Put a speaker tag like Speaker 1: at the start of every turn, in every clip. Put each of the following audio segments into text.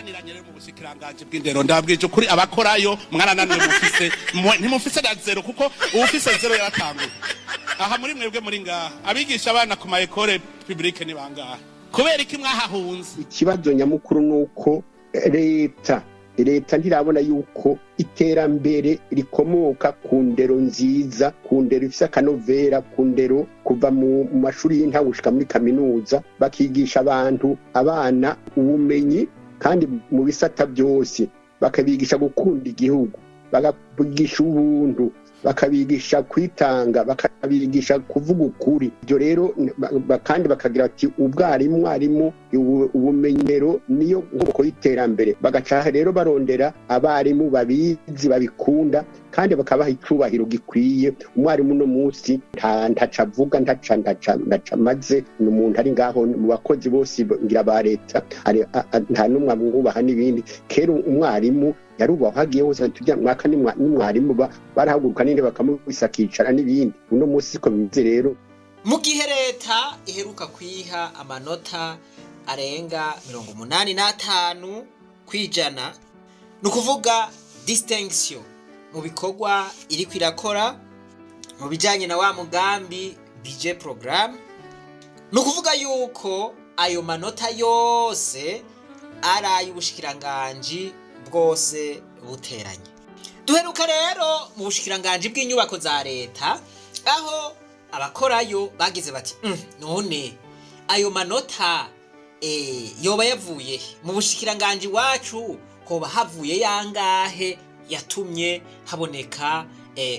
Speaker 1: Mwarananiranye rero mu bushikiranganji bw'indero. Ndabwije ukuri, abakorayo mwarananiwe. Mufise ntimufise na zéro, kuko uwufise zéro yaratanguye. Aha muri mwebwe muri ngaha, abigisha abana ku ma écoles publiques ni bangahe? Kubera iki mwahahunze?
Speaker 2: Ikibazo nyamukuru ni uko leta ntirabona yuko iterambere rikomoka ku ndero nziza, ku ndero ifise akanovera, ku ndero kuva mu mashuri y'intango gushika muri kaminuza, bakigisha abantu, abana, ubumenyi, kandi mu bisata byose bakabigisha gukunda igihugu, bakabigisha ubuntu, bakabigisha kwitanga, bakabigisha kuvuga ukuri. Ibyo rero kandi bakagira bati ubwarimu, mwarimu, ubumenyero niyo nkomoko y'iterambere. Bagaca rero barondera abarimu babizi, babikunda, kandi bakabaha icubahiro gikwiye. Umwarimu uno munsi ntaca avuga, ntaca amaze. Ni umuntu ari ngaho mu bakozi bose ngira ba leta, nta n'umwe amwubaha n'ibindi. Kera umwarimu yarubahwa, hagiye hose tujya mwaka n'umwarimu barahaguruka n'inde bakamubisa akicara n'ibindi. Uno munsi siko bimeze rero.
Speaker 3: Mu gihe leta iheruka kwiha amanota arenga 85%, ni ukuvuga distinction mu bikorwa iriko irakora mu bijanye na wa mugambi budget programme, ni ukuvuga yuko ayo manota yose ari ay'ubushikiranganji bwose buteranye. Duheruka rero mu bushikiranganji bw'inyubako za leta, aho abakorayo bagize bati: None ayo manota yoba yavuye he? Mu bushikiranganji wacu hoba havuye yangahe yatumye haboneka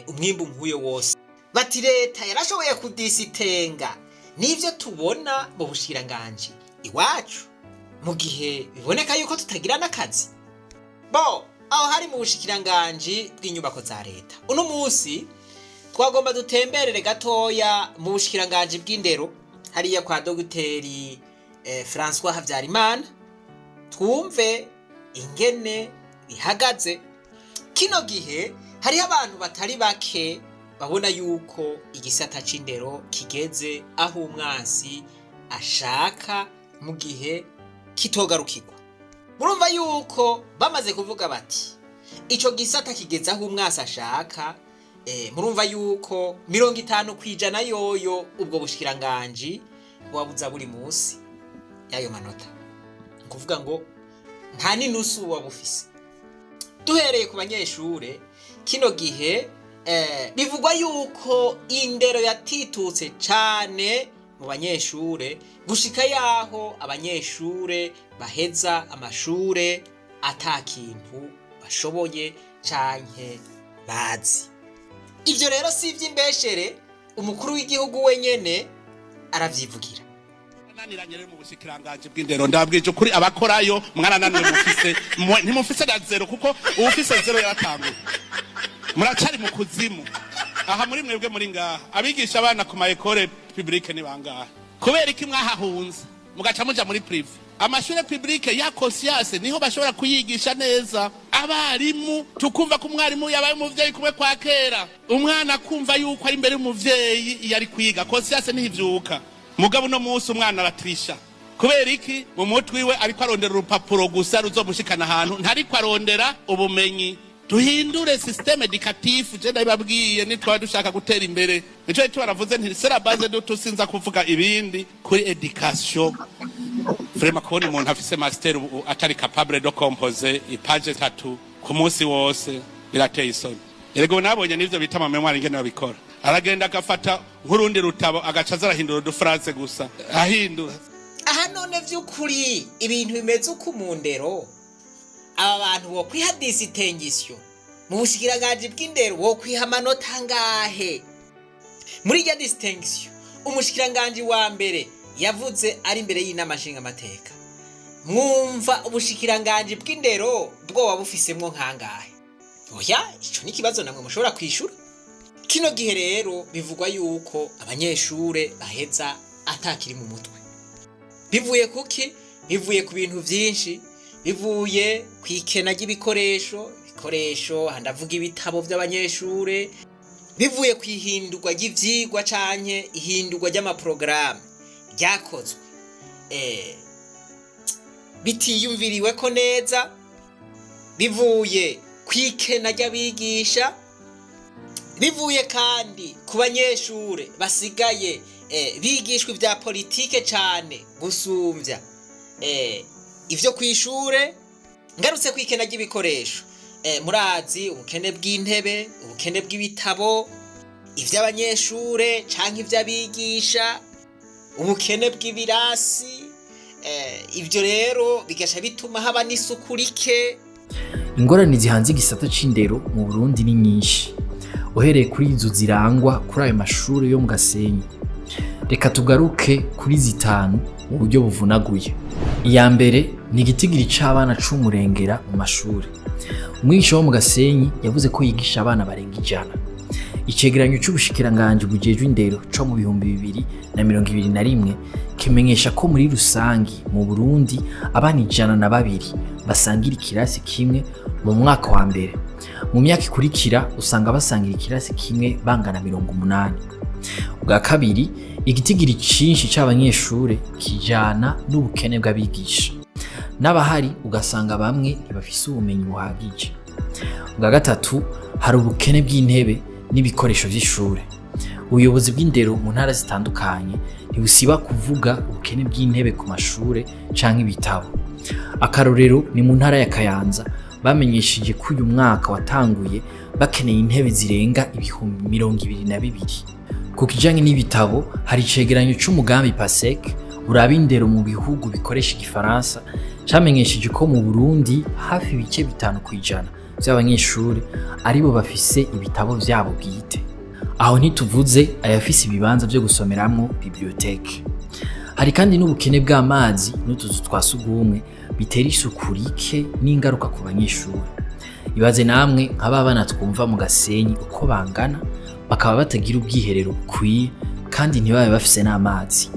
Speaker 3: umwimbu nk'uyo wose?" Bati leta yarashoboye kudisitenga n'ivyo tubona mu bushikiranganji iwacu, mu gihe biboneka yuko tutagira n'akazi. Bo aho hari mu bushikiranganji bw'inyubako za leta. Uno munsi twagomba dutemberere gatoya mu bushikiranganji bw'indero, hariya kwa dogiteri François Habyarimana, twumve ingene bihagaze. Kino gihe hariho abantu batari bake babona yuko igisata c'indero kigeze aho umwansi ashaka mu gihe kitogarukirwa. Murumva yuko bamaze kuvuga bati ico gisata kigeze aho umwansi ashaka. Murumva yuko 50% yoyo ubwo bushikiranganji buba buza buri munsi y'ayo manota, ni ukuvuga ngo nta n'inusu buba bufise. Duhereye ku banyeshure, kino gihe bivugwa yuko indero yatitutse cane mu banyeshure, gushika yaho abanyeshure baheza amashure ata kintu bashoboye canke bazi. Ivyo rero si ivy'imbeshere, umukuru w'igihugu wenyene aravyivugira.
Speaker 1: Mwarananiranye rero mu bushikiranganji bw'indero. Ndabwije ukuri, abakorayo mwarananiwe. Mufise ntimufise na zéro, kuko uwufise zéro yaratanguye. Muracari mu kuzimu. Aha muri mwebwe muri ngaha, abigisha abana ku ma écoles publiques ni bangahe? Kubera iki mwahahunze mugaca muja muri privé? Amashure publiques ya conscience niho bashobora kuyigisha neza abarimu, tukumva ko umwarimu yabaye umuvyeyi kumwe kwa kera, umwana akumva yuko ari imbere y'umuvyeyi iyo ari kwiga. Conscience niho ivyuka. Mugabo uno munsi umwana aratrisha. Kubera iki? Mu mutwe iwe ariko arondera urupapuro gusa ruzomushikana ahantu, ntariko arondera ubumenyi. Duhindure système éducatif. Je ndabibabwiye, nitwaba dushaka gutera imbere, nico gituma baravuze nti c'est la base de tout. Sinza kuvuga ibindi kuri éducation. Vraiment, kubona umuntu afise master ubu atari capable de composer i page 3 ku munsi wose birateye isoni. Erega ubu nabonye n'ivyo bita ama mémoire ingene babikora: aragenda agafata nk'urundi rutabo, agaca aza arahindura udu phrases gusa, ahindura.
Speaker 3: Aha none vy'ukuri ibintu bimeze uko mu ndero, aba bantu bokwiha distinction mu bushikiranganji bw'indero, bokwiha amanota angahe muri irya distinction umushikiranganji wa mbere yavuze ari imbere y'inama nshingamateka? Mwumva ubushikiranganji bw'indero bwoba bufisemwo nkangahe? Oya, ico ni ikibazo namwe mushobora kwishura. Kino gihe rero bivugwa yuko abanyeshure baheza atakiri mu mutwe. Bivuye kuki? Bivuye ku bintu vyinshi. Bivuye ku ikena ry'ibikoresho, ibikoresho aha ndavuga ibitabo vy'abanyeshure, bivuye ku ihindurwa ry'ivyigwa canke ihindurwa ry'amaporogaramu ryakozwe. Bitiyumviriwe ko neza, bivuye kwikena ry'abigisha, bivuye kandi ku banyeshure basigaye bigishwa ibya politike cane gusumbya ivyo kw'ishure. Ngarutse kwikena ry'ibikoresho, murazi ubukene bw'intebe, ubukene bw'ibitabo, ivy'abanyeshure canke ivy'abigisha, ubukene bw'ibirasi. Ivyo rero bigaca bituma haba n'isuku rike.
Speaker 4: Ingorane zihanze igisata c'indero mu Burundi ni nyinshi, uhereye kuri izo zirangwa kuri ayo mashuri yo mu Gasenyi. Reka tugaruke kuri zitanu mu buryo buvunaguye. Iya mbere ni igitigiri c'abana c'umurengera mu mashuri. Umwigisha wo mu Gasenyi yavuze ko yigisha abana barenga 100. Icegeranyo c'ubushikiranganji bujejwe indero co mu 2021 kimenyesha ko muri rusangi mu Burundi abana 102 basangira ikirasi kimwe mu mwaka wa mbere. Mu myaka ikurikira usanga basangira ikirasi kimwe bangana 80. Ubwa kabiri, igitigiri cinshi c'abanyeshure kijana n'ubukene bw'abigisha, n'abahari ugasanga bamwe ntibafise ubumenyi buhagije. Ubwa gatatu, hari ubukene bw'intebe n'ibikoresho vy'ishure. Ubuyobozi bw'indero mu ntara zitandukanye ntibusiba kuvuga ubukene bw'intebe ku mashure canke ibitabo. Akarorero ni mu ntara ya Kayanza, bamenyesheje ko uyu mwaka watanguye bakeneye intebe zirenga 22,000. Ku kijanye n'ibitabo, hari icegeranyo c'umugambi PASEC uraba indero mu bihugu bikoresha igifaransa camenyesheje ko mu Burundi hafi 5% vy'abanyeshure aribo bafise ibitabo vyabo bwite. Aho ntituvuze ayafise ibibanza vyo gusomeramwo, bibliothèque. Hari kandi n'ubukene bw'amazi n'utuzu twa sugumwe bitera isuku rike n'ingaruka ku banyeshure. Ibaze namwe nk'aba bana twumva mu Gasenyi uko bangana, bakaba batagira ubwiherero bukwiye kandi ntibabe bafise n'amazi.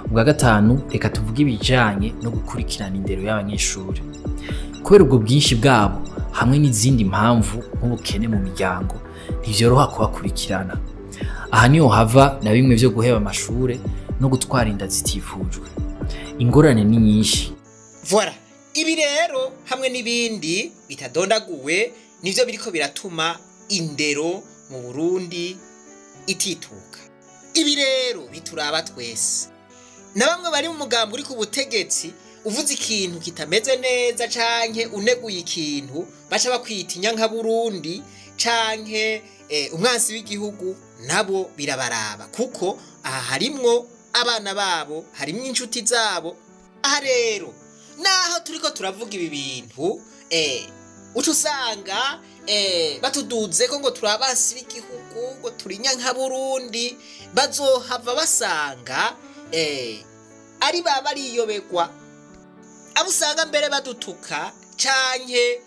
Speaker 4: Ubwa gatanu, reka tuvuge ibijanye no gukurikirana indero y'abanyeshure. Kubera ubwo bwinshi bwabo hamwe n'izindi mpamvu nk'ubukene mu miryango, ntivyoroha kubakurikirana. Aha niho hava na bimwe vyo guheba amashure no gutwara inda zitifujwe. Ingorane ni nyinshi.
Speaker 3: Voilà, ibi rero hamwe n'ibindi bitadondaguwe nivyo biriko biratuma indero mu Burundi itituka. Ibi rero bituraba twese, na bamwe bari mu mugambi uri ku butegetsi. Uvuze ikintu kitameze neza canke uneguye ikintu, baca bakwita inyankaburundi canke umwansi w'igihugu. Nabo birabaraba, kuko aha harimwo abana babo, harimwo inshuti zabo. Aha rero naho turiko turavuga ibi bintu, uca usanga batuduze ko ngo turi abansi b'igihugu, ngo turi inyankaburundi. Bazohava basanga ari ba bariyobegwa. Abo usanga mbere badutuka canke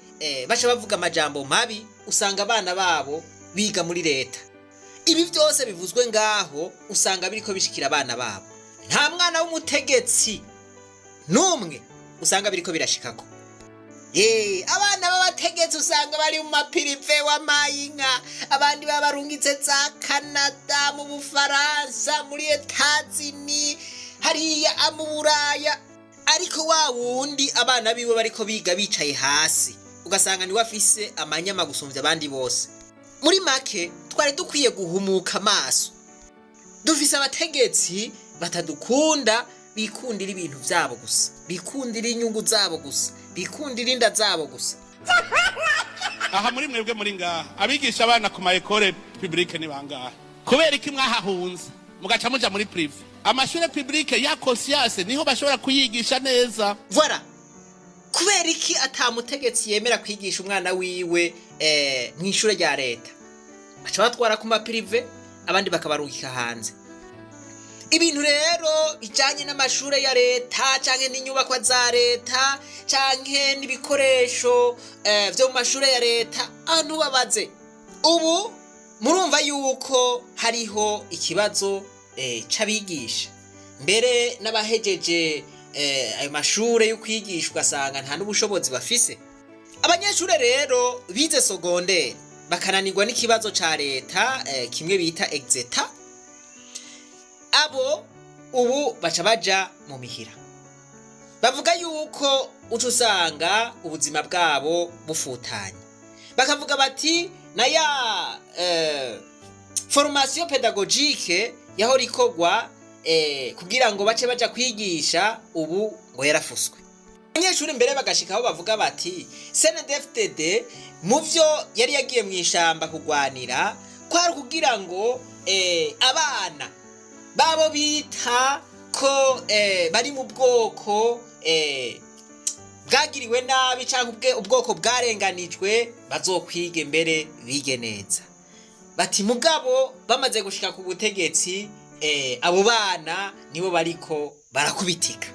Speaker 3: baca bavuga amajambo mabi, usanga abana babo biga muri leta. Ibi byose bivuzwe ngaho usanga biriko bishikira abana babo. Nta mwana w'umutegetsi n'umwe usanga biriko birashikako. Ye, abana b'abategetsi usanga bari mu ma privé w'amayinka, abandi babarungitse za Canada, mu Bufaransa, muri Etazini, hariya mu Buraya. Ariko wa wundi abana biwe bariko biga bicaye hasi, ugasanga niwe afise amanyama gusumvya abandi bose. Muri make, twari dukwiye guhumuka amaso. Dufise abategetsi batadukunda, bikundira ibintu vyabo gusa, bikundira inyungu zabo gusa, bikundira inda zabo gusa.
Speaker 1: Aha muri mwebwe muri ngaha, abigisha abana ku ma écoles publiques ni bangahe? Kubera iki mwahahunze mugaca muja muri privé? Amashure publiques ya conscience niho bashobora kuyigisha neza.
Speaker 3: Voilà, kubera iki ata mutegetsi yemera kwigisha umwana wiwe mw'ishure rya leta? Baca batwara ku ma privé, abandi bakabarungika hanze. Ibintu rero bijanye n'amashure ya leta canke n'inyubakwa za leta canke n'ibikoresho vyo mu mashure ya leta, ahantu babaze ubu murumva yuko hariho ikibazo c'abigisha, mbere n'abahejeje ayo mashure yo kwigisha ugasanga nta n'ubushobozi bafise. Abanyeshure rero bize secondaire bakananirwa n'ikibazo ca leta, kimwe bita exeta, abo ubu baca baja mu mihira. Bavuga yuko uca usanga ubuzima bwabo bufutanye. Bakavuga bati na ya formation pédagogique yahora ikorwa kugira ngo bace baja kwigisha, ubu ngo yarafuswe. Abanyeshuri mbere bagashikaho bavuga bati CNDD-FDD mu vyo yari yagiye mu ishamba kugwanira kwari kugira ngo abana babo bita ko bari mu bwoko bwagiriwe nabi cyangwa ubwoko bwarenganijwe bazokwige mbere bige neza. Bati mugabo bamaze gushika ku butegetsi, abo bana nibo bariko barakubitika.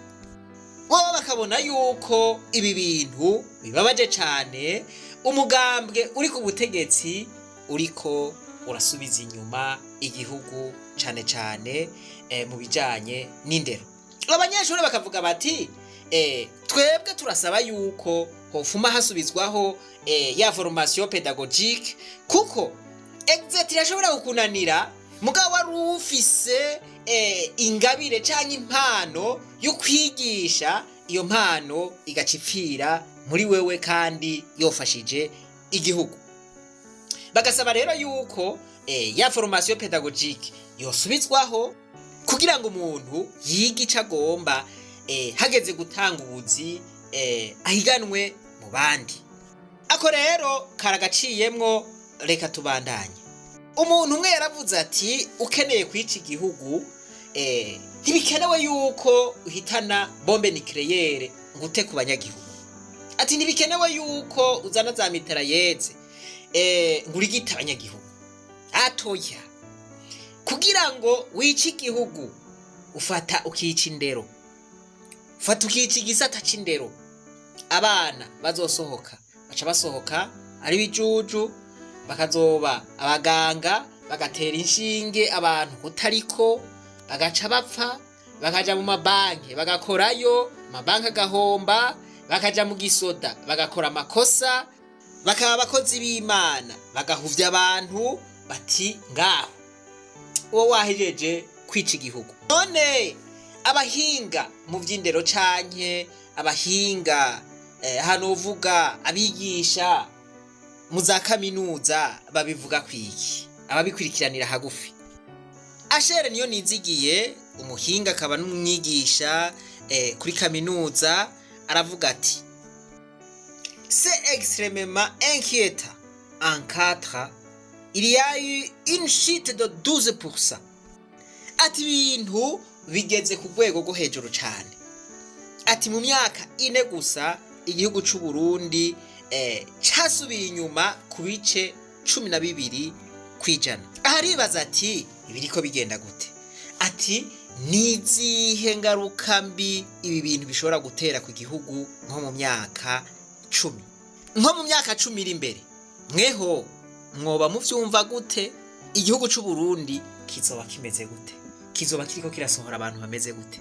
Speaker 3: Bo bakabona yuko ibi bintu bibabaje cyane, umugambwe uri ku butegetsi uriko urasubiza inyuma igihugu, cyane cyane mu bijanye n'indero. Abanyeshuri bakavuga bati twebwe turasaba yuko hofuma hasubizwaho ya formation pédagogique, kuko exet irashobora kukunanira, mugabo wari ufise ingabire canke impano yo kwigisha, iyo mpano igaca ipfira muri wewe kandi yofashije igihugu. Bagasaba rero yuko ya formation pédagogique yosubizwaho kugira ngo umuntu yige ico agomba, hageze gutanga ubuzi ahiganwe mu bandi. Ako rero karagaciyemwo. Reka tubandanye. Umuntu umwe yaravuze ati ukeneye kwica igihugu, ntibikenewe yuko uhitana bombe nucléaire ngo ute ku banyagihugu. Ati ntibikenewe yuko uzana za mitrailleuses ngo urigite abanyagihugu. Atoya, kugira ngo wice igihugu ufata ukica indero, ufata ukica igisata c'indero. Abana bazosohoka baca basohoka ari bijuju, bakazoba abaganga bagatera inshinge abantu kutariko, bagaca bapfa, bakaja mu mabanki bagakorayo, amabanki agahomba, bakaja mu gisoda bagakora amakosa, bakaba abakozi b'Imana bagahuvya abantu. Bati ngaho uwo wahejeje kwica igihugu. None abahinga mu vy'indero canke abahinga, hano uvuga abigisha mu za kaminuza, babivuga kwiki? Ababikurikiranira hagufi, Ashere niyo nizigiye, umuhinga akaba n'umwigisha kuri kaminuza, aravuga ati c'est extrêmement inquiétant. En 4, il y a eu une chute de 12%. Ati ibintu bigeze ku rwego rwo hejuru cyane. Ati mu myaka 4 gusa igihugu c'u Burundi casubiye inyuma ku bice 12%. Aha aribaza ati ibiriko bigenda gute? Ati nizihe ngaruka mbi ibi bintu bishobora gutera ku gihugu nko mu myaka 10, nko mu myaka 10 iri imbere? Mweho mwoba muvyumva gute? Igihugu c'u Burundi kizoba kimeze gute? Kizoba kiriko kirasohora abantu bameze gute?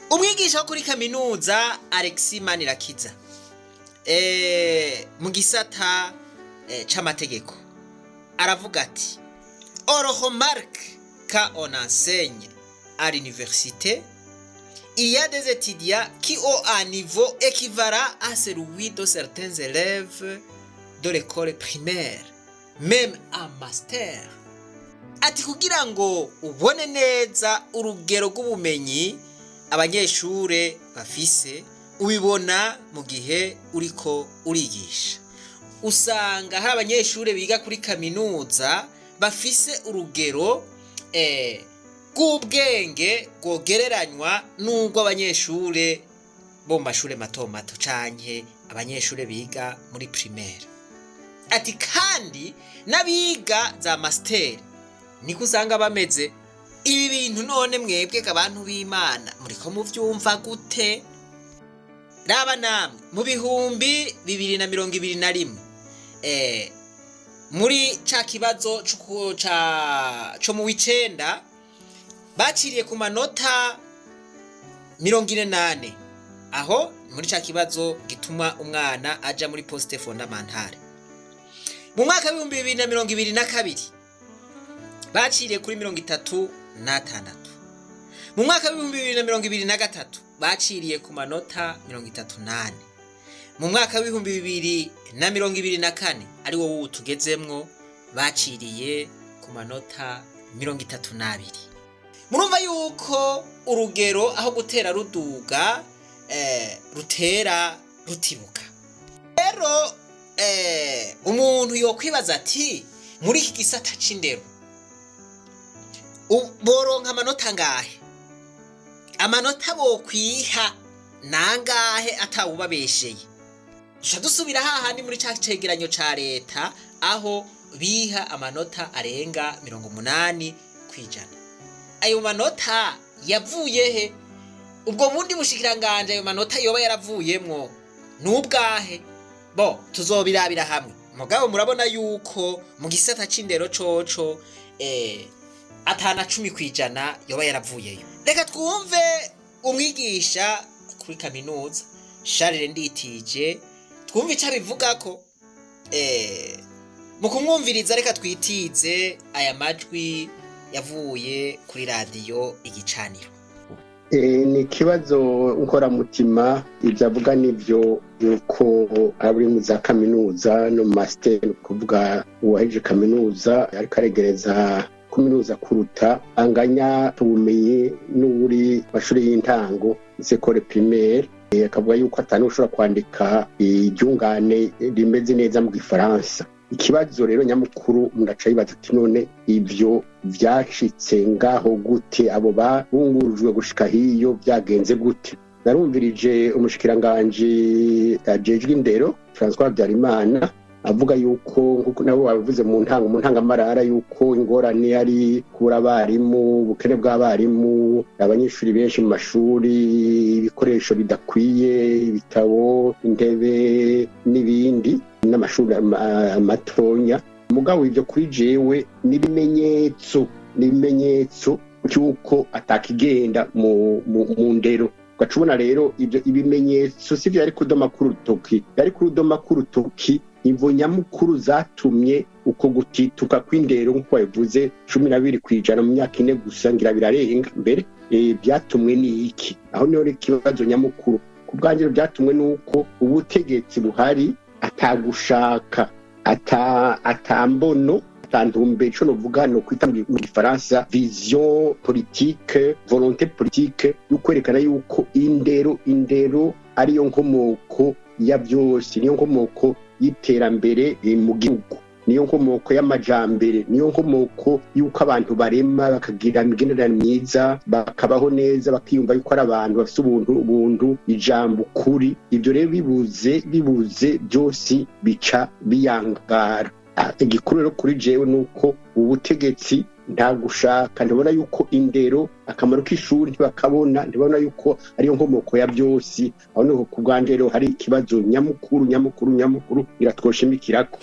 Speaker 3: Umwigisha wo kuri kaminuza Alexis Manirakiza, mu gisata c'amategeko, aravuga ati on remarque quand on enseigne à l'université, il y a des étudiants qui ont un niveau équivalent à celui de certains élèves de l'école primaire, même un master. Ati kugira ngo ubone neza urugero rw'ubumenyi abanyeshure bafise, ubibona mu gihe uriko urigisha. Usanga hari abanyeshure biga kuri kaminuza bafise urugero rw'ubwenge rwogereranywa n'urw'abanyeshure bo mu mashure mato mato canke abanyeshure biga muri primaire. Ati kandi n'abiga za master niko usanga bameze. Ibi bintu none mwebwe abantu b'Imana muriko muvyumva gute? Raba namwe, mu 2021, muri ca kibazo co mu w'icenda, baciriye ku manota 44. Aho muri ca kibazo gituma umwana aja muri poste fondamentale. Mu mwaka w'2022 baciriye kuri 36. Mu mwaka w'2023 baciriye ku manota 34. Mu mwaka w'2024, ari wo wubu tugezemwo, baciriye ku manota 32. Murumva yuko urugero aho gutera ruduga, rutera rutibuka. Rero umuntu yokwibaza ati: muri iki gisata c'indero boronka amanota angahe? Amanota bokwiha nangahe atawubabesheye? Duca dusubira hahandi muri ca cegeranyo ca leta, aho biha amanota arenga 80%. Ayo manota yavuye he? Ubwo bundi bushikiranganje ayo manota yoba yaravuyemwo nubwahe? Bo tuzobirabira hamwe. Mugabo murabona yuko mu gisata c'indero coco atana 10% yoba yaravuyeyo. Reka twumve umwigisha kuri kaminuza Charles Nditije, twumve ico abivugako. Mu kumwumviriza, reka twitize aya majwi yavuye kuri radiyo Igicaniro.
Speaker 2: Ni ikibazo nkoramutima. Ibyo avuga nibyo, yuko abari mu za kaminuza no mu masiteri, ni ukuvuga uwaheje kaminuza ariko aregereza kaminuza kuruta anganya ubumenyi n'uri mashuri y'intango, école primaire. Akavuga yuko atanu ushobora kwandika iryungane rimeze neza mu gifaransa. Ikibazo rero nyamukuru, umuntu aca yibaza ati: none ibyo vyashitse ngaho gute? Abo babungurujwe gushika hiyo byagenze gute? Narumvirije umushikiranganji ajejwe indero, François Habyarimana, avuga yuko, nkuko nabo babivuze mu ntango, mu ntangamarara, yuko ingorane ari kubura abarimu, ubukene bw'abarimu, abanyeshuri benshi mu mashuri, ibikoresho bidakwiye, ibitabo, intebe n'ibindi, n'amashuri matonya. Mugabo ivyo kuri jewe n'ibimenyetso cy'uko atakigenda mu ndero. Ugaca ubona rero ibyo ibimenyetso sivyo yari kudoma ku rutoki, yari kurudoma ku rutoki imvo nyamukuru zatumye uko gutituka kw'indero, nk'uko babivuze, 12% mu myaka 4 gusa, ngira birarenga mbere. Byatumwe n'iki? Aho niho ikibazo nyamukuru ku bwanjye. Byatumwe n'uko ubutegetsi buhari atagushaka, atambono, atantumbe, ico novuga no kwita mu gifaransa vision politique, volonté politique yo kwerekana yuko indero ariyo nkomoko ya byose, niyo nkomoko y'iterambere mu gihugu, niyo nkomoko y'amajambere, niyo nkomoko y'uko abantu barema bakagira imigenderanire myiza, bakabaho neza, bakiyumva yuko ari abantu bafite ubuntu, ijambo, ukuri. Ibyo rero bibuze, byose bica biyangara. Igikuru rero kuri jewe ni uko ubutegetsi nta gushaka, ntibona yuko indero, akamaro k'ishuri ntibakabona, ntibona yuko ariyo nkomoko ya byose. Aho niho ku bwanje rero hari ikibazo nyamukuru, nyamukuru, nyamukuru iratwoshimikirako.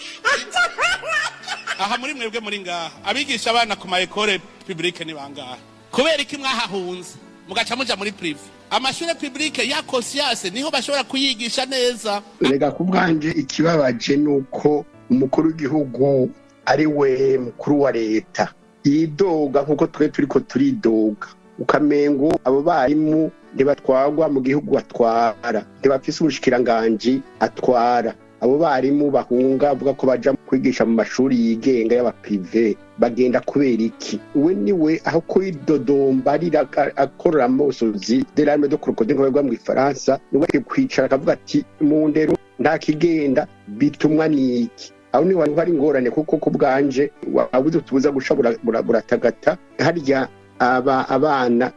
Speaker 1: Aha muri mwebwe muri ngaha, abigisha abana ku ma école publique ni bangahe? Kubera iki mwahahunze mugaca muja muri privé? Amashure publique ya conscience niho bashobora kuyigisha neza.
Speaker 2: Rega ku bwanje ikibabaje ni uko umukuru w'igihugu, ari we mukuru wa leta, yidoga nk'uko twe turiko turidoga, ukamengo abo barimu ntibatwagwa mu gihugu batwara, ntibafise ubushikiranganji atwara. Abo barimu bahunga, avuga ko baja kwigisha mu mashuri yigenga y'aba privé, bagenda kubera iki? We niwe aho kwidodomba arira, akorora amosozi, des larmes de crocodile nko babivuga mu gifaransa, niwe kwicara akavuga ati: mu ndero nta kigenda, bitumwa n'iki? Aho niho hari ingorane, kuko ku bwanje wabuze tubuza gusha buratagata. Harya aba abana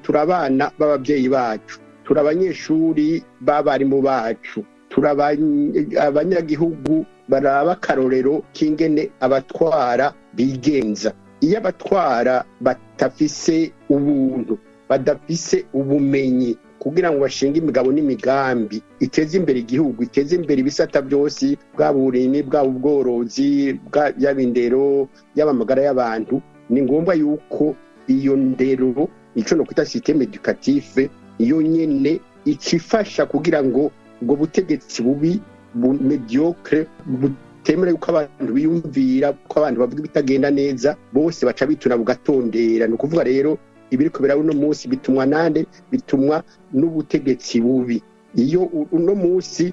Speaker 2: turabana b'ababyeyi bacu, turi abanyeshuri b'abarimu bacu, turi abanyagihugu baraba akarorero k'ingene abatwara bigenza. Iyo abatwara batafise ubuntu, badafise ubumenyi kugira ngo bashinge imigabo n'imigambi iteze imbere igihugu, iteze imbere ibisata byose, bwaba uburimyi, bwaba ubworozi, yaba indero, yaba amagara y'abantu, ni ngombwa yuko iyo ndero, ico no kwita système éducatif, iyo nyene ikifasha kugira ngo ubwo butegetsi bubi, bu médiocre, butemera yuko abantu biyumvira, ko abantu bavuga ibitagenda neza, bose baca bituna bugatondera. Ni ukuvuga rero Ibiriko biraba uno munsi bitumwa nande? Bitumwa n'ubutegetsi bubi. Iyo uno munsi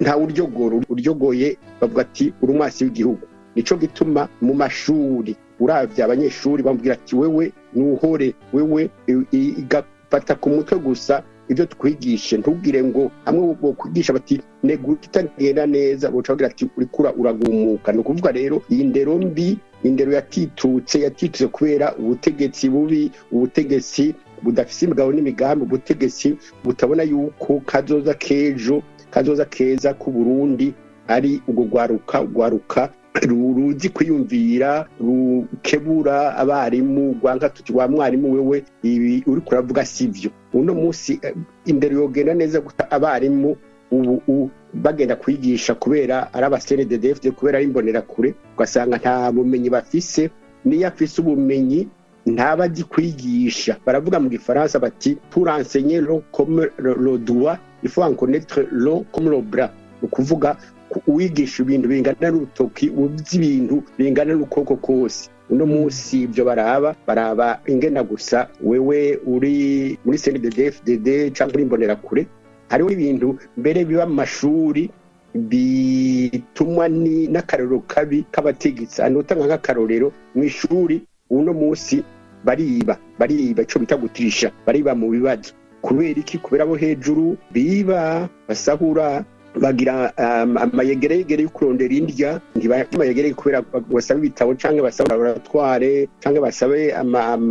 Speaker 2: nta uryogora, uryogoye bavuga ati uri umwasi w'igihugu. Nico gituma mu mashuri uravye abanyeshuri bamubwira ati wewe nuhore, wewe igafata ku mutwe gusa ibyo twigishe, ntubwire ngo hamwe bo kwigisha bati negura kitagenda neza, boca bagira ati urikura uragumuka. Ni ukuvuga rero iyi ndero mbi, indero yatitutse kubera ubutegetsi bubi, ubutegetsi budafise imigabo n'imigambi, ubutegetsi butabona yuko kazoza kejo, kazoza keza ku Burundi ari ubwo rwaruka ruzi kwiyumvira, rukebura abarimu, rwanka tuti wa mwarimu wewe ibi uri kuravuga sivyo. Uno munsi indero yogenda neza guta abarimu ubu bagenda kwigisha kubera ari aba CNDD-FDD, kubera ari imbonerakure, ugasanga nta bumenyi bafise. Niyo afise ubumenyi ntaba azi kwigisha. Baravuga mu gifaransa bati pour enseigner l'eau comme le doigt, il faut en connaître l'eau comme le bras. Ni ukuvuga uwigisha ibintu bingana n'urutoki, uzi ibintu bingana n'ukuboko kose. Uno munsi ibyo baraba ingena gusa wewe uri muri CNDD-FDD cyangwa uri imbonerakure. Hariho ibintu mbere biba mu mashuri bitumwa n'akarorero kabi k'abategetsi. Anotanga nk'akarorero mu ishuri uno munsi bariba ico bita gutirisha, bariba mu bibazo. Kubera iki? Kubera abo hejuru biba, basahura, bagira amayegeregere yo kurondera indya. Ntibayegereye kubera basaba ibitabo canke basaba laboratoire canke basabe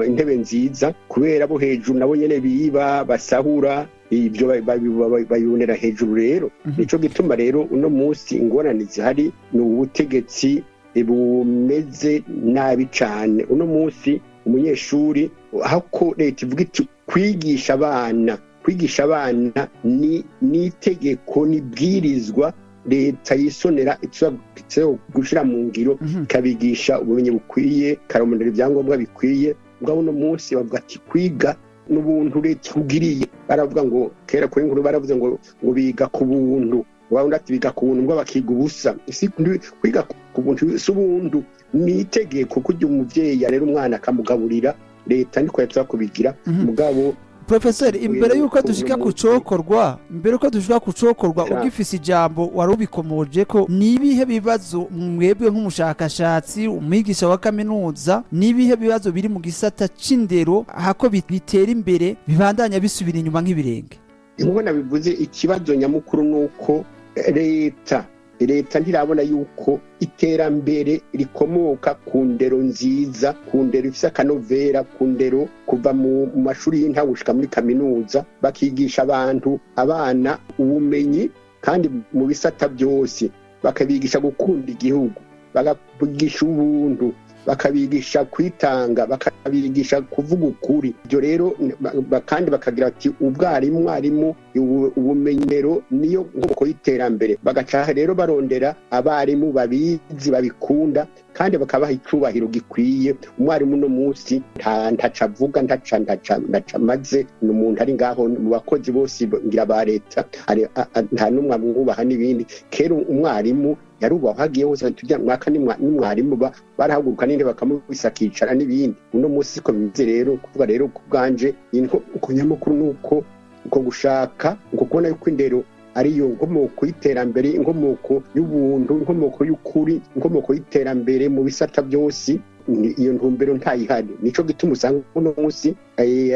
Speaker 2: intebe nziza, kubera abo hejuru nabo nyene biba, basahura, ibyo babibonera hejuru. Rero nico gituma rero uno munsi ingorane zihari ni ubutegetsi bumeze nabi cane. Uno munsi umunyeshuri aho leta ivuga iti kwigisha abana ni itegeko, ni bwirizwa leta yisonera gushira mu ngiro, ikabigisha ubumenyi bukwiye, ikarondera ibyangombwa bikwiye. Mugabo uno munsi bavuga ati kwiga n'ubuntu leta ikugiriye. Baravuga ngo kera kuri nkuru baravuze ngo biga ku buntu, wabona ati biga ku buntu mbwa bakiga ubusa. Kwiga ku buntu si ubuntu, ni itegeko kugira umuvyeyi arera umwana akamugaburira, leta niko yatsa kubigira. Mugabo
Speaker 5: Professor, imbere yuko dushika kucokorwa, ugifise ijambo wari ubikomoje ko nibihe bibazo mwebwe nk'umushakashatsi, umwigisha wa kaminuza, nibihe bibazo biri mu gisata c'indero hako bitera imbere bibandanya bisubira inyuma nk'ibirenge?
Speaker 2: Nkuko nabivuze, ikibazo nyamukuru nuko leta ntirabona yuko iterambere rikomoka ku ndero nziza, ku ndero ifise akanovera, ku ndero kuva mu mashuri y'intango gushika muri kaminuza, bakigisha abantu abana ubumenyi kandi mu bisata byose, bakabigisha gukunda igihugu, bakabigisha ubuntu, bakabigisha kwitanga, bakabigisha kuvuga ukuri. Ibyo rero kandi bakagira ati ubwarimu, mwarimu, ubumenyero niyo nkomoko y'iterambere. Bagaca rero barondera abarimu babizi, babikunda, kandi bakabaha icubahiro gikwiye. Umwarimu no munsi ntaca avuga, ntaca maze, ni umuntu ari ngaho mu bakozi bose ngira ba leta, nta n'umwe amwubaha n'ibindi. Kera umwarimu yarubahwa hagiye hose, tujya mwaka n'umwarimu barahaguruka n'intebe bakamubisa akicara n'ibindi. Uno munsi ko bimeze rero, kuvuga rero ku bwanje ku nyamukuru nuko uko gushaka, uko kubona yuko indero ariyo nkomoko y'iterambere, inkomoko y'ubuntu, inkomoko y'ukuri, inkomoko y'iterambere mu bisata byose, iyo ntumbero ntayihari. Nico gituma usanga uno munsi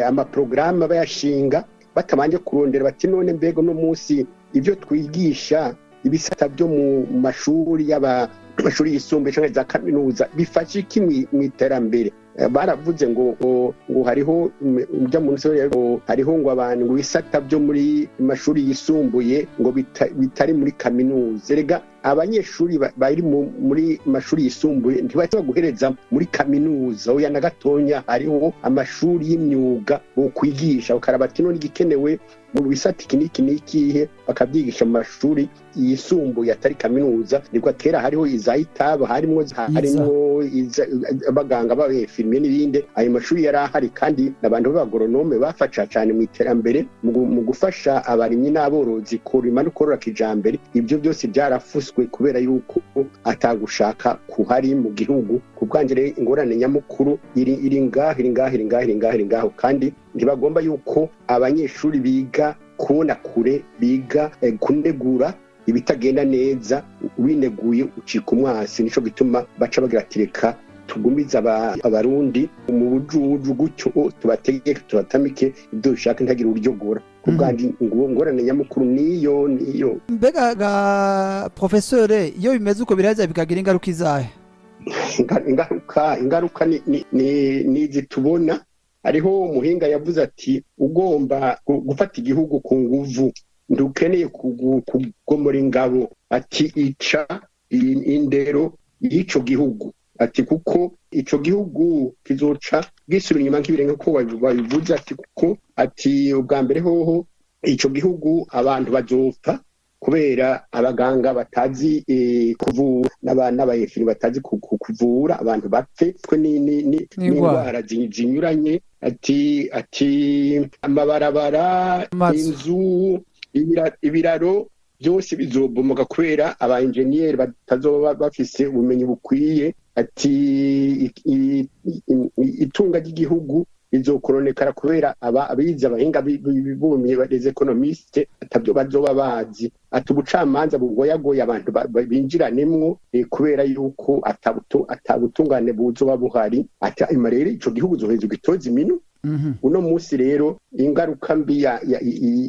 Speaker 2: amaprograme bayashinga batabanje kurondera bati none mbega uno munsi ibyo twigisha ibisata byo mu mashuri y'aba mashuri yisumbuye canke za kaminuza bifasha iki mu iterambere. Baravuze ngo hariho ujya mu nsi hariho ngo abantu ngo ibisata byo muri mashuri yisumbuye ngo bitari muri kaminuza. Erega abanyeshuri bari muri mashuri yisumbuye ntibashobora guhereza muri kaminuza, oya na gatonya. Hariho amashuri y'imyuga bokwigisha, bakaraba ati none igikenewe mu bisata iki n'iki n'ikihe, bakabyigisha mu mashuri yisumbuye atari kaminuza. Nibwo kera hariho iza itabo, harimo abaganga b'abefirmiye n'ibindi. Ayo mashuri yari ahari kandi n'abantu b'abagoronome bafasha cyane mu iterambere, mu gufasha abarimyi n'aborozi kurima no korora kijambere. Ibyo byose byarafuswe. Barakubiswe kubera yuko atagushaka kuhari mu gihugu. Ku bwanjye rero, ingorane nyamukuru iri ngaho, iri ngaho, iri ngaho, iri ngaho, iri ngaho. Kandi ntibagomba yuko abanyeshuri biga kubona kure, biga kunegura ibitagenda neza. Wineguye ucika umwasi. Nico gituma baca bagira ati: "Reka tugumize Abarundi mu bujuju gutyo, tubategeke, tubatamike ibyo dushaka, ntagire uryogora." Ku bwanjye, ngorane nyamukuru niyo.
Speaker 5: Mbega ga professeur, iyo bimeze uko biraheza bikagira ingaruka izahe?
Speaker 2: Ingaruka ni izi tubona. Hariho umuhinga yavuze ati: "Ugomba gufata igihugu ku nguvu, ntukeneye kugomora ingabo." Ati: "Ica indero y'ico gihugu." Ati: "Kuko ico gihugu kizoca gisubira inyuma nk'ibirenge." Ko babivuze, ati kuko, ati ubwa mbere hoho ico gihugu abantu bazopfa kubera abaganga batazi kuvura n'abayefiri batazi kuvura, abantu bapfe twe n'indwara zinyuranye. Ati amabarabara, inzu, ibiraro byose bizobomoka kubera aba enjeniyeri batazoba bafise ubumenyi bukwiye. Ati itunga ry'igihugu rizokoronekara kubera aba abize, abahinga b'ubumenyi, les économistes, atabyo bazoba bazi. Ati ubucamanza bugoyagoye abantu binjiranemwo kubera yuko atabutungane buzoba buhari. Ati hanyuma rero ico gihugu uzoheza ugitoza iminu. Uno munsi rero ingaruka mbi ya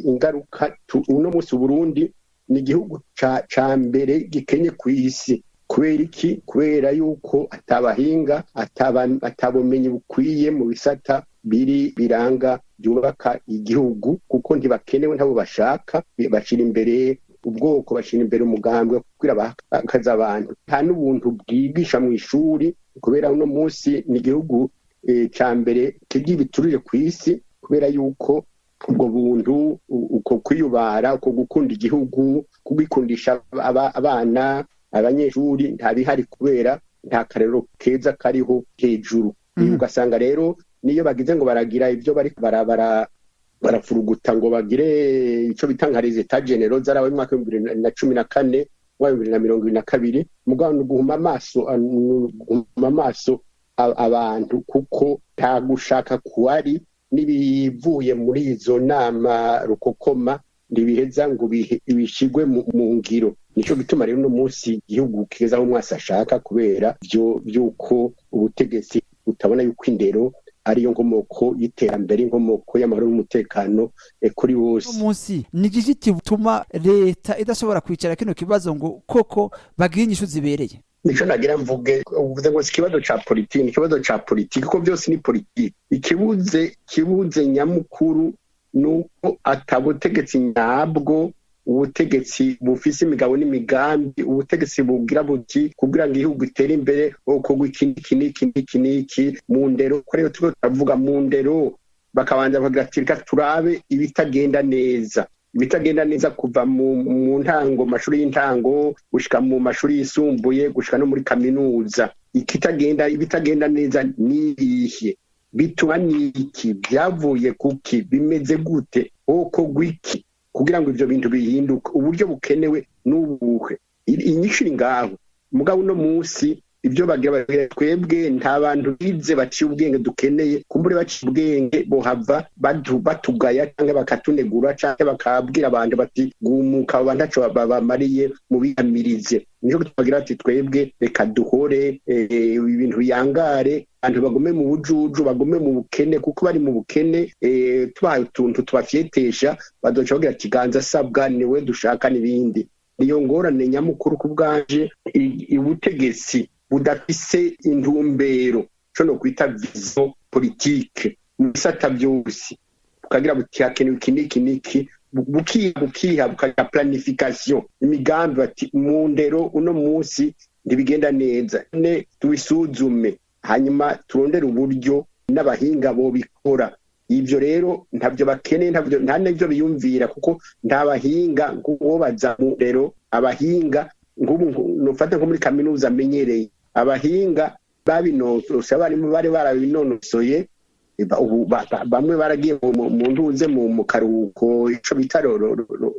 Speaker 2: ingaruka uno munsi Burundi ni igihugu ca mbere gikenye ku isi. Kubera iki? Kubera yuko atabahinga, atabumenyi bukwiye mu bisata biri biranga byubaka igihugu, kuko ntibakenewe, ntabo bashaka. Bashira imbere ubwoko, bashira imbere umugambwe kugira bakaza abantu. Nta n'ubuntu bwigisha mu ishuri, kubera uno munsi ni igihugu ca mbere kigira ibiturire ku isi, kubera yuko ubwo buntu, uko kwiyubara, uko gukunda igihugu, kugikundisha abana, abanyeshuri, ntabihari, kubera nta karero keza kariho hejuru. Ugasanga rero niyo bagize ngo baragira ibyo bari barabara, barafuruguta ngo bagire ico bita nka les états généraux zarawe mu mwaka wa 2014, mu 2022, mugabo ni uguhuma amaso, ni uguhuma amaso abantu, kuko nta gushaka kuhari. N'ibivuye muri izo nama rukokoma ntibiheza ngo bishigwe mu ngiro. Nico gituma rero uno munsi igihugu kigeze aho umwasi ashaka, kubera vyo vy'uko ubutegetsi butabona yuko indero ariyo nkomoko y'iterambere, inkomoko y'amahoro n'umutekano kuri bose.
Speaker 5: Uno munsi ni igiki gituma leta idashobora kwicara kino kibazo ngo koko bagire inyishu zibereye?
Speaker 2: Nico nagira mvuge. Uvuze ngo si ikibazo ca politiki, ni ikibazo ca politiki, kuko byose ni politiki. Ikibuze nyamukuru ni uko atabutegetsi nyabwo, ubutegetsi bufise imigabo n'imigambi, ubutegetsi bugira buti: "Kugira ngo igihugu gitere imbere hokorwa iki n'iki n'iki n'iki n'iki mu ndero." Ko rero turiko turavuga mu ndero, bakabanza bakagira ati: "Reka turabe ibitagenda neza." Ibitagenda neza kuva mu ntango, mashuri y'intango, gushika mu mashuri yisumbuye, gushika no muri kaminuza. Ibitagenda neza nibihe? Bituma niki? Byavuye kuki? Bimeze gute? Hokorwa iki kugira ngo ivyo bintu bihinduke? Uburyo bukenewe n'ubuhe? Inyishu iri ngaho. Mugabo uno munsi ibyo bagira, twebwe nta bantu bize baciye ubwenge dukeneye. Kumbure baciye ubwenge bohava batugaya cyangwa bakatunegura, cyangwa bakabwira abantu bati: "Gumuka, abo bantu ntaco babamariye, mubiyamirize." Nico bagira ati: "Twebwe reka duhore, ibintu biyangare, abantu bagume mu bujuju, bagume mu bukene, kuko bari mu bukene, tubahaye utuntu tubafyetesha, bazoca bagira ikiganza sabwa niwe dushaka." N'ibindi. Niyo ngorane nyamukuru ku bwanje: ubutegetsi budafise intumbero, co no kwita vision politique, mu bisata byose, bukagira buti: "Hakenewe iki n'iki n'iki." Bukiha, bukiha, bukagira planification, imigambi, bati: "Mu ndero uno munsi ntibigenda neza, ne tubisuzume, hanyuma turondere uburyo n'abahinga bobikora." Ivyo rero ntabyo bakeneye, ntabyo, nta n'ivyo biyumvira, kuko nta bahinga nk'uwo baza mu ndero. Abahinga nk'ubu nufata nko muri kaminuza amenyereye, abahinga babinonosoye, abarimu bari barabinonosoye. Ubu bamwe baragiye mu ntuze mu karuhuko, ico bita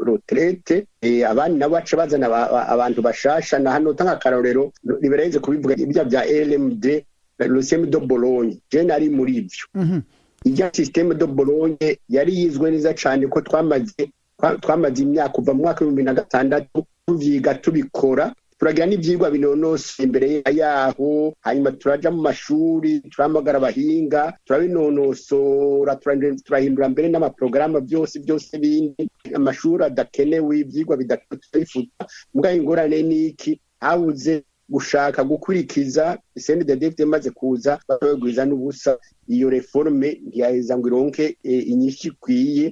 Speaker 2: retraite, abandi nabo baca bazana abantu bashasha. Na hano tanga akarorero ribereze kubivuga ibya bya LMD, le système de Bologne. Je nari muri ivyo. Irya système de Bologne yari yizwe neza cane, ko twamaze imyaka kuva mu mwaka w'2006 tuvyiga, tubikora, turagira n'ivyigwa binonosoye imbere yaho. Hanyuma turaja mu mashuri, turahamagara abahinga, turabinonosora, turahindura mbere n'amaporogaramu byose byose bindi, amashuri adakenewe, ivyigwa bidakenewe turabifuta. Mugabo ingorane niki? Habuze gushaka gukurikiza. CNDD imaze kuza bagwiza n'ubusa, iyo réforme ntiyaheza ngo ironke inyishu ikwiye,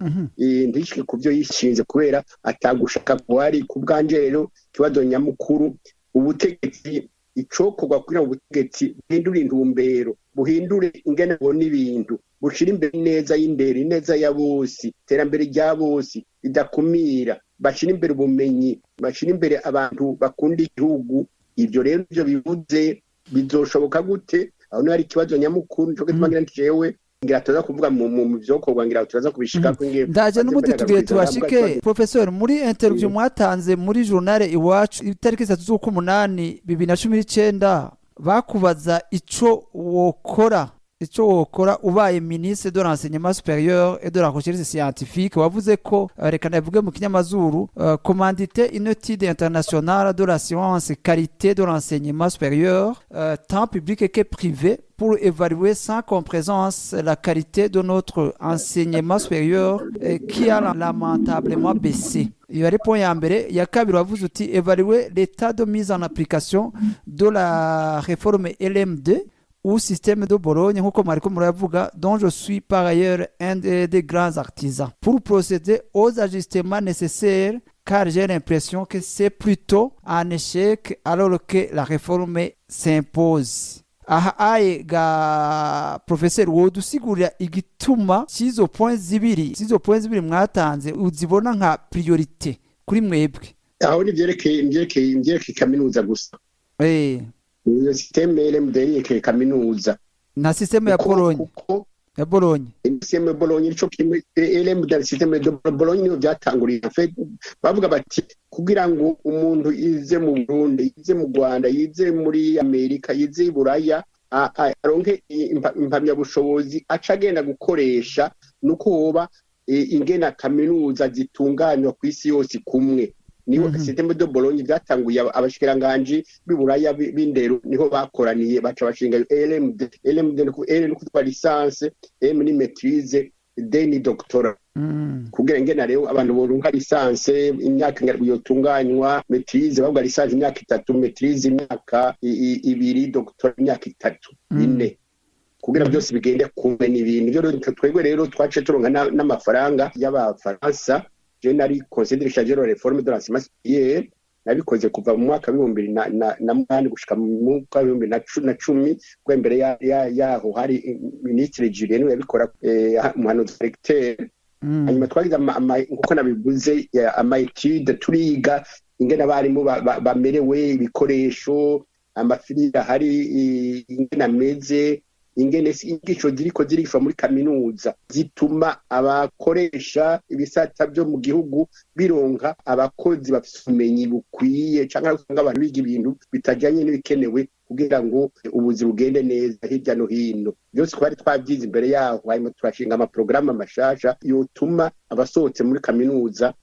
Speaker 2: ntishike ku byo yishinze kubera atagushaka kuhari. Ku bwanje rero, ikibazo nyamukuru, ubutegetsi, icokorwa kugira ngo ubutegetsi buhindure intumbero, buhindure ingene bubona ibintu, bushire imbere ineza y'indero, ineza ya bose, iterambere rya bose ridakumira, bashire imbere ubumenyi, bashire imbere abantu bakunda igihugu. Ibyo rero ibyo bivuze bizoshoboka gute? Aho niho hari ikibazo nyamukuru. Nico gituma ngira nti jewe ngira tuza kuvuga mu vyokorwa, ngira turaza kubishikako.
Speaker 5: Ndaje n'ubundi tugiye tubashike. Professor, muri interview mwatanze muri journal Iwacu itariki 3 z'ukumunani 2019, bakubaza ico wokora ubaye ministre de l'Enseignement supérieur et de la Recherche scientifique, wavuze ko reka ndavuge mu kinyamazuru, commanditer une étude internationale de la science qualité de l'enseignement supérieur, tant public que privé, pour évaluer sans complaisance la qualité de notre enseignement supérieur qui a lamentablement baissé. Iyo ari point ya mbere. Ya kabiri wavuze uti: évaluer l'état de mise en application de la réforme LMD ou système de Bologne, nk'uko mwariko muravuga, dont je suis par ailleurs un des grands artisans, pour procéder aux ajustements nécessaires, car j'ai l'impression que c'est plutôt un échec alors que la réforme s'impose. Aha aye ga professeur, wodusigurira igituma c'izo point zibiri mwatanze uzibona nka priorité kuri mwebwe?
Speaker 2: Aho ni ivyerekeye kaminuza gusa. Iyo système LMD yerekeye kaminuza.
Speaker 5: Na système ya Bologne.
Speaker 2: Kuko
Speaker 5: Ya Bologne.
Speaker 2: Système de Bologne nico kimwe, LMD, système de Bologne niyo byatanguriye. En fait, bavuga bati kugira ngo umuntu yize mu Burundi, yize mu Rwanda, yize muri Amerika, yize i Buraya, aronke impamyabushobozi aca agenda gukoresha, nuko hoba ingena kaminuza zitunganywa ku isi yose kumwe. Niho système de Bologne byatanguye. Abashikiranganji b'i Buraya b'indero niho bakoraniye, baca bashinga LMD. LMD ni L ni kuvuga licence, M ni maîtrise, D ni doctorat. Kugira ingena rero abantu boronka licence imyaka yotunganywa, maîtrise, bavuga licence imyaka 3, maîtrise imyaka 2, doctorat imyaka 3, 4, kugira byose bigende kumwe n'ibintu. Ibyo rero twebwe rero twaciye turonka n'amafaranga y'Abafaransa. Je nari conseiller chargé de la réforme de l'enseignement supérieur, nabikoze kuva mu mwaka w'2008 gushika mu mwaka w'2010, kuko imbere yaho hari ministre Julien yabikora, umuhanuzi recteur. Hanyuma twagize nkuko nabivuze, ama étude, turiga ingene abarimu bamerewe, ibikoresho, amafilières ahari, ingene ameze, ingene inyigisho ziriko zirigishwa muri kaminuza zituma abakoresha ibisata byo mu gihugu bironka abakozi bafise ubumenyi bukwiye, canke usanga abantu biga ibintu bitajanye n'ibikenewe kugira ngo ubuzi bugende neza hirya no hino. Byose twari twabyize imbere yaho. Hanyuma turashinga amaporogaramu mashasha yotuma abasohotse muri kaminuza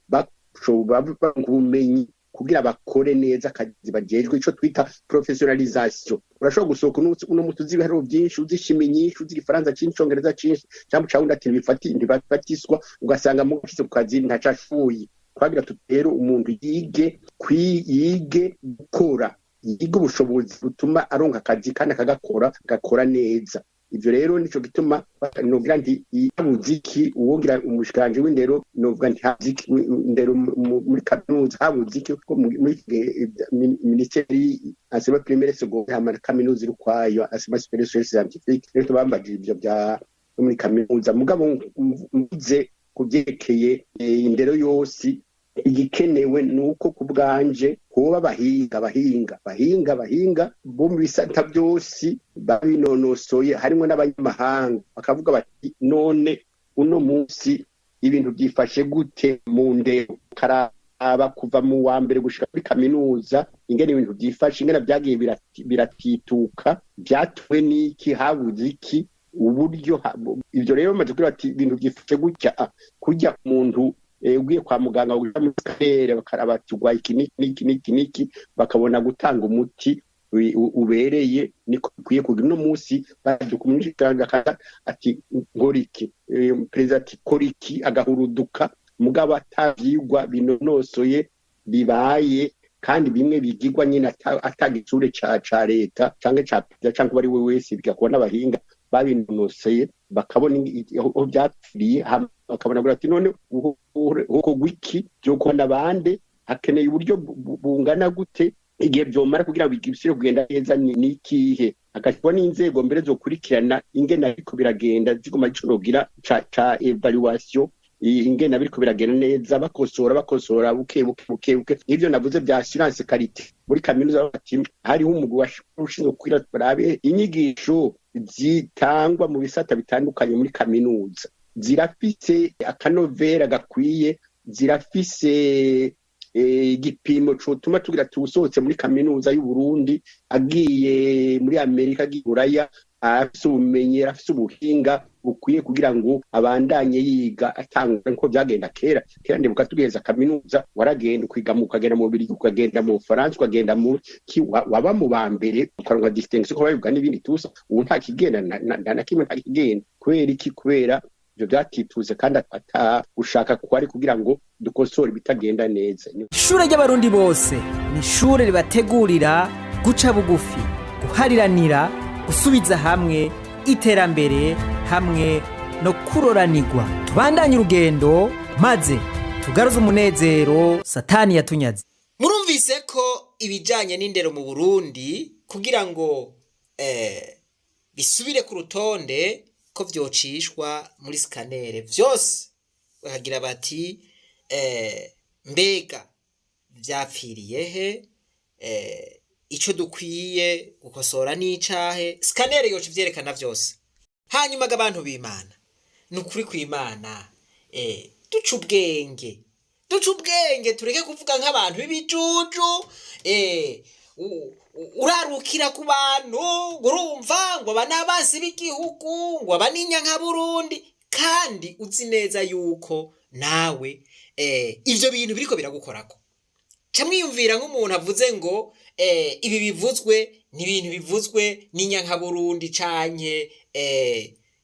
Speaker 2: baronka ubumenyi kugira bakore neza akazi bajejwe, ico twita professionnalisation. Urashobora gusohoka uno musi uzi ibiharuro byinshi, uzi chimie nyinshi, uzi Igifaransa cinshi, Icongereza cinshi, cyangwa uca wundi ati ntibifatiswa, ugasanga mushyize ku kazi ntacashuye. Twagira tuti rero umuntu yige yige gukora, yige ubushobozi butuma aronka akazi kandi akagakora, agakora neza. Ivyo rero nico gituma nogira nti habuze iki? Uwogira umushikiranganji w'indero, novuga nti habuze iki indero muri kaminuza? Habuze iki? Kuko muri iki gihe minisiteri enseignement primaire, secondaire, hama na kaminuza iri ukwayo, enseignement supérieur scientifique. Rero tubambajije ivyo bya muri kaminuza. Mugabo mvuze ku vyerekeye indero yose. Igikenewe ni uko ku bwanje kuba abahinga abahinga abahinga abahinga bo mu bisata byose babinonosoye, harimo n'abanyamahanga, bakavuga bati: "None uno munsi ibintu byifashe gute mu ndero?" Karaba kuva mu wa mbere gushika kuri kaminuza ingene ibintu byifashe, ingene byagiye biratituka, byatuwe n'iki, habuze iki, uburyo. Ibyo rero bamaze kugira bati ibintu byifashe gutya, kujya ku muntu ugiye kwa muganga uja muri scanner, bakaraba ati urwaye iki n'iki n'iki n'iki n'iki, bakabona gutanga umuti ubereye. Niko bikwiye kugira. Uno munsi baje kumwishikanga ati nkora iki, perezida ati kora iki, agahuruduka, mugabo atavyigwa binonosoye bibaye, kandi bimwe bigirwa nyine atagitsure ca leta canke ca perezida canke uwo ari we wese, bigakorwa n'abahinga babinonoseye, bakabona aho vyapfiriye, hama bakabona kugira ati none hokorwa iki, vyokorwa bande, hakeneye uburyo bungana gute, igihe vyomara kugira ngo bisubire kugenda neza ni ikihe, hagashyirwa n'inzego mbere zokurikirana ingene ariko biragenda, ziguma ziconogira ca évaluation ingene biriko biragenda neza, bakosora bakosora buke buke buke buke. Nk'ivyo navuze vya assurance qualité muri kaminuza, bati hariho umugwi ushinzwe kugira barabe inyigisho zitangwa mu bisata bitandukanye muri kaminuza zirafise akanovera gakwiye, zirafise igipimo cotuma tugira tuwusohotse muri kaminuza y'u Burundi agiye muri Amerika, agiye i Buraya, arafise ubumenyi, arafise ubuhinga bukwiye kugira ngo abandanye yiga atangura nkuko vyagenda kera. Kera ndibuka tugiheza kaminuza, waragenda ukiga ukagenda mu Bubiligi, ukagenda mu Bufaransa, ukagenda mu ki, waba mu ba mbere, ukaronka distinction ko babivuga n'ibindi tusa. Ubu nta kigenda na kimwe, nta kigenda. Kubera iki? Kubera ivyo vyatituze kandi ata gushaka kwari kugira ngo dukosore ibitagenda neza.
Speaker 3: Ishure ry'Abarundi bose ni ishure ribategurira guca bugufi, guhariranira, gusubiza hamwe, iterambere hamwe no kuroranirwa. Tubandanye urugendo maze tugaruze umunezero Satani yatunyaze. Murumvise ko ibijanye n'indero mu Burundi, kugira ngo bisubire ku rutonde, ko vyocishwa muri scanner vyose, bakagira bati mbega vyapfiriye he, ico dukwiye gukosora n'icahe? Scanner yoca ivyerekana vyose. Hanyuma aga abantu b'Imana, ni ukuri kw'Imana, duca ubwenge, duca ubwenge, tureke kuvuga nk'abantu b'ibijuju. Urarukira ku bantu ngo urumva ngo aba n'abansi b'igihugu, ngo aba n'inyankaburundi, kandi uzi neza yuko nawe ivyo bintu biriko biragukorako. Ca mwiyumvira nk'umuntu avuze ngo ibi bivuzwe ni ibintu bivuzwe n'inyankaburundi canke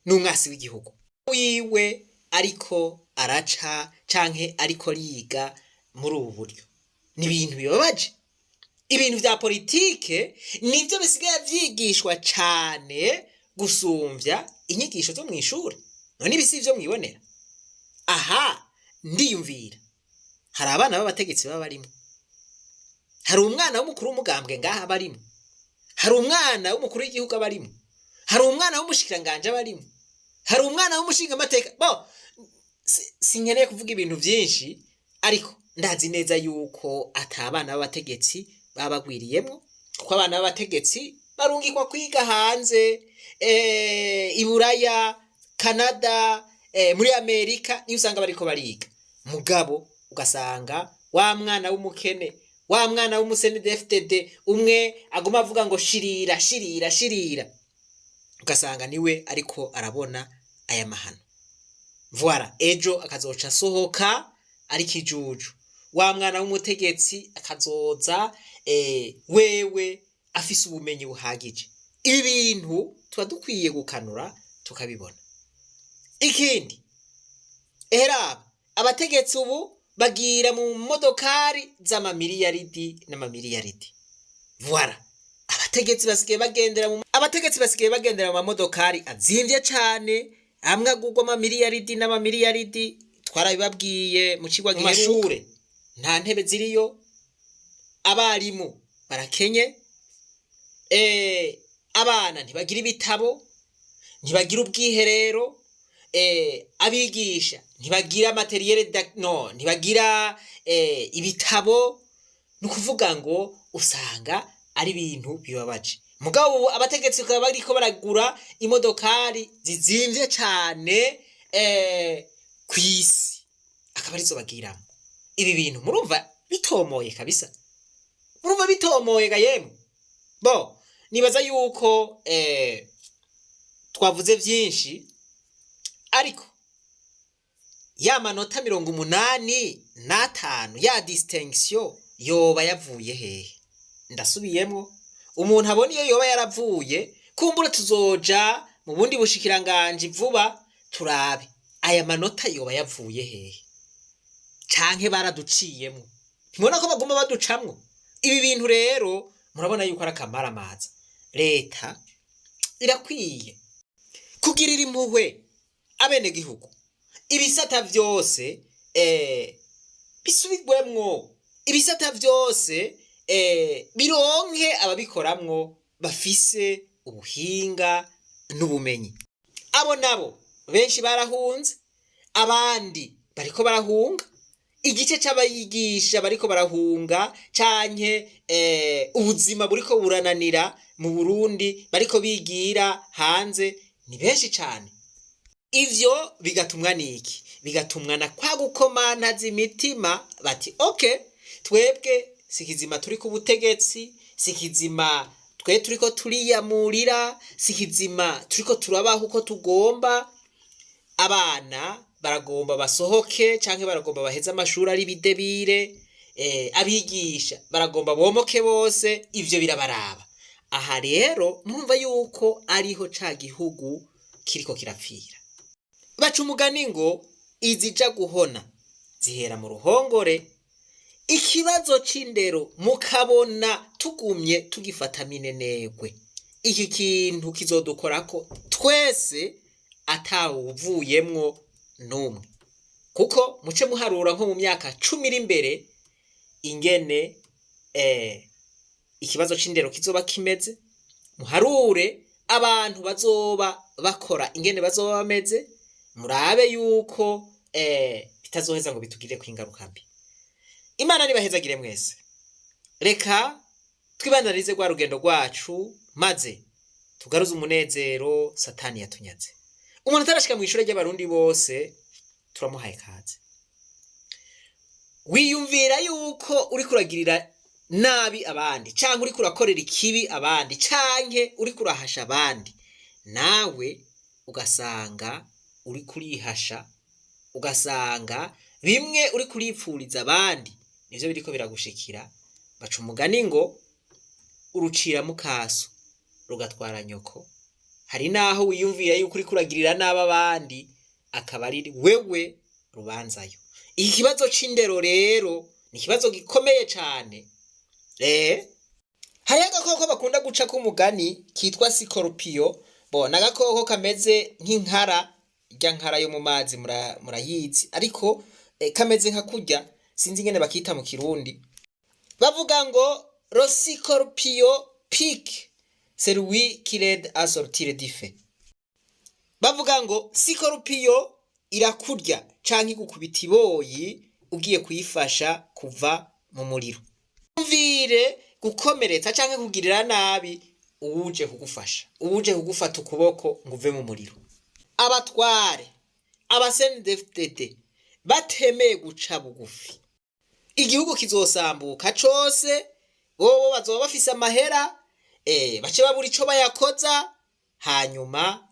Speaker 3: n'umwasi w'igihugu wiwe, ariko araca canke ariko ariga muri ubu buryo. Ni ibintu bibabaje. Ibintu vya politike nivyo bisigaye vyigishwa cane gusumvya inyigisho zo mw'ishure. None ibi si ivyo mwibonera aha? Ndiyumvira hari abana b'abategetsi baba barimwo, hari umwana w'umukuru w'umugambwe ngaha aba arimwo, hari umwana w'umukuru w'igihugu aba arimwo, hari umwana w'umushikiranganje aba arimwo, hari umwana w'umushingamateka. Bo sinkeneye kuvuga ibintu vyinshi, ariko ndazi neza yuko ata abana b'abategetsi baba bagwiriyemwo, kuko abana b'abategetsi barungikwa kwiga hanze, i Buraya, Canada, muri Amerika, niyo usanga bariko bariga. Mugabo ugasanga wa mwana w'umukene, wa mwana w'umu CNDD-FDD umwe aguma avuga ngo shirira shirira shirira, ugasanga niwe ariko arabona aya mahano. Voilà, ejo akazoca asohoka ari kijuju. Wa mwana w'umutegetsi akazoza wewe afise ubumenyi buhagije. Ibi bintu tuba dukwiye gukanura tukabibona. Ikindi, eheraba abategetsi ubu bagira mu modokari z'amamiliyaridi n'amamiliyaridi. Voilà, abategetsi basigaye bagendera mu mamodokari azimvye cane, amwe agurwa amamiliyaridi n'amamiliyaridi. Twarabibabwiye mu cigwa giheruka. Nta ntebe ziriyo, abarimu barakenye, abana ntibagira ibitabo, ntibagira ubwiherero. Abigisha ntibagira matériel, no ntibagira ibitabo. Ni ukuvuga ngo usanga ari ibintu bibabaje. Mugabo ubu abategetsi bakaba bariko baragura imodokari zizimvye cane kw'isi, akaba arizo bagiramo ibi bintu. Murumva bitomoye kabisa, murumva bitomoye ga yemwe. Bo nibaza yuko twavuze vyinshi, ariko ya manota 85 ya distinction yoba yavuye hehe? Ndasubiyemwo, umuntu abona iyo yoba yaravuye. Kumbura tuzoja mu bundi bushikiranganji vuba, turabe aya manota yoba yavuye hehe, canke baraduciyemwo. Ntimubona ko baguma baducamwo ibi bintu? Rero murabona yuko ari akamaramaza. Leta irakwiye kugirira impuhwe abenegihugu, ibisata vyose bisubirwemwo, ibisata vyose bironke ababikoramwo bafise ubuhinga n'ubumenyi. Abo nabo benshi barahunze, abandi bariko barahunga. Igice c'abayigisha bariko barahunga, canke ubuzima buriko burananira mu Burundi, bariko bigira hanze, ni benshi cane. Ivyo bigatumwa niki? Bigatumwa na kwa gukomantaza imitima, bati: "Okay, twebwe sikizima turi ku butegetsi, sikizima twe turiko turiyamurira, sikizima turiko turabaho uko tugomba." Abana baragomba basohoke canke baragomba baheze amashuri ari bidebire, abigisha baragomba bomoke bose, ivyo birabaraba. Aha rero murumva yuko ariho ca gihugu kiriko kirapfira. Baca umugani ngo izija guhona zihera mu ruhongore. Ikibazo c'indero mukabona tugumye tugifata minenegwe, iki kintu kizodukorako twese atawuvuyemwo n'umwe, kuko muce muharura nko mu myaka 10 iri imbere ingene ikibazo c'indero kizoba kimeze, muharure abantu bazoba bakora ingene bazoba bameze, murabe yuko bitazoheza ngo bitugireko ingaruka mbi. Imana nibahezagire mwese. Reka twibandanirize rwa rugendo rwacu, maze tugaruze umunezero Satani yatunyaze. Umuntu atarashika mw'ishure ry'Abarundi bose, turamuhaye kaze. Wiyumvira yuko uriko uragirira nabi abandi, canke uriko urakorera ikibi abandi, canke uriko urahasha abandi, nawe ugasanga uriko urihasha, ugasanga bimwe uriko uripfuriza abandi nivyo biriko biragushikira. Baca umugani ngo urucira mukaso rugatwara nyoko. Hari naho wiyumvira yuko uriko uragirira nabi abandi, akaba ari wewe rubanzayo. Iki kibazo c'indero rero ni ikibazo gikomeye cane. Hariho agakoko bakunda guca k'umugani kitwa sikorupiyo. Bo ni agakoko kameze nk'inkara, irya nkara yo mu mazi murayizi, ariko kameze nka kurya, sinzi ingene bakita mu Kirundi. Bavuga ngo le scorpion pique celui qui l'aide à sortir du feu. Bavuga ngo sikorupiyo irakurya canke igukubita iboyi ugiye kuyifasha kuva mu muriro. Mvire gukomeretsa canke kugirira nabi uwuje kugufasha, uwuje kugufata ukuboko ngo uve mu muriro. Abatware aba CNDD-FDD batemeye guca bugufi, igihugu kizosambuka cose. Bobo bazoba bafise amahera, bace babura ico bayakoza, hanyuma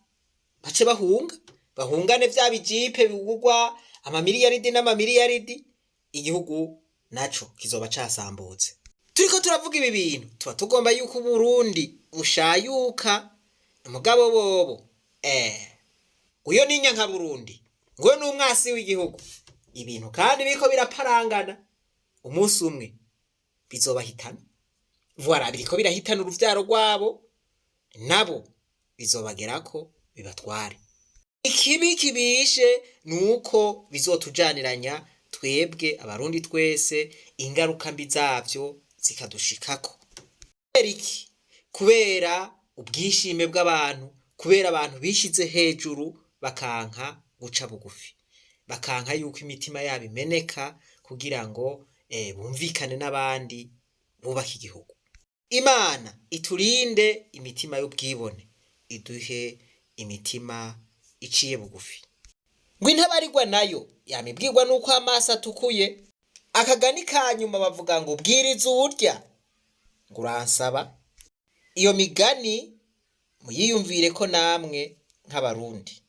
Speaker 3: bace bahunga, bahungane vya bijipe bigugwa amamiliyaridi n'amamiliyaridi, igihugu naco kizoba casambutse. Turiko turavuga ibi bintu, tuba tugomba yuko Uburundi bushayuka. Mugabo bobo uyo ni nyanka Burundi, ngo ni umwasi w'igihugu. Ibintu kandi biriko biraparangana, umunsi umwe bizobahitana. Voilà, biriko birahitana uruvyaro rwabo, nabo bizobagerako bibatware. Ikibi kibishe nuko bizotujaniranya twebwe Abarundi twese, ingaruka mbi zavyo zikadushikako. Kubera iki? Kubera ubwishime bw'abantu, kubera abantu bishize hejuru bakanka guca bugufi, bakanka yuko imitima yabo imeneka kugira ngo bumvikane n'abandi bubake igihugu. Imana iturinde imitima y'ubwibone, iduhe imitima iciye bugufi. Ngo intabarigwa nayo yamibwirwa nuko amaso atukuye. Akagani ka nyuma bavuga ngo bwiriza uwurya ngo uransaba. Iyo migani muyiyumvire ko namwe nk'Abarundi.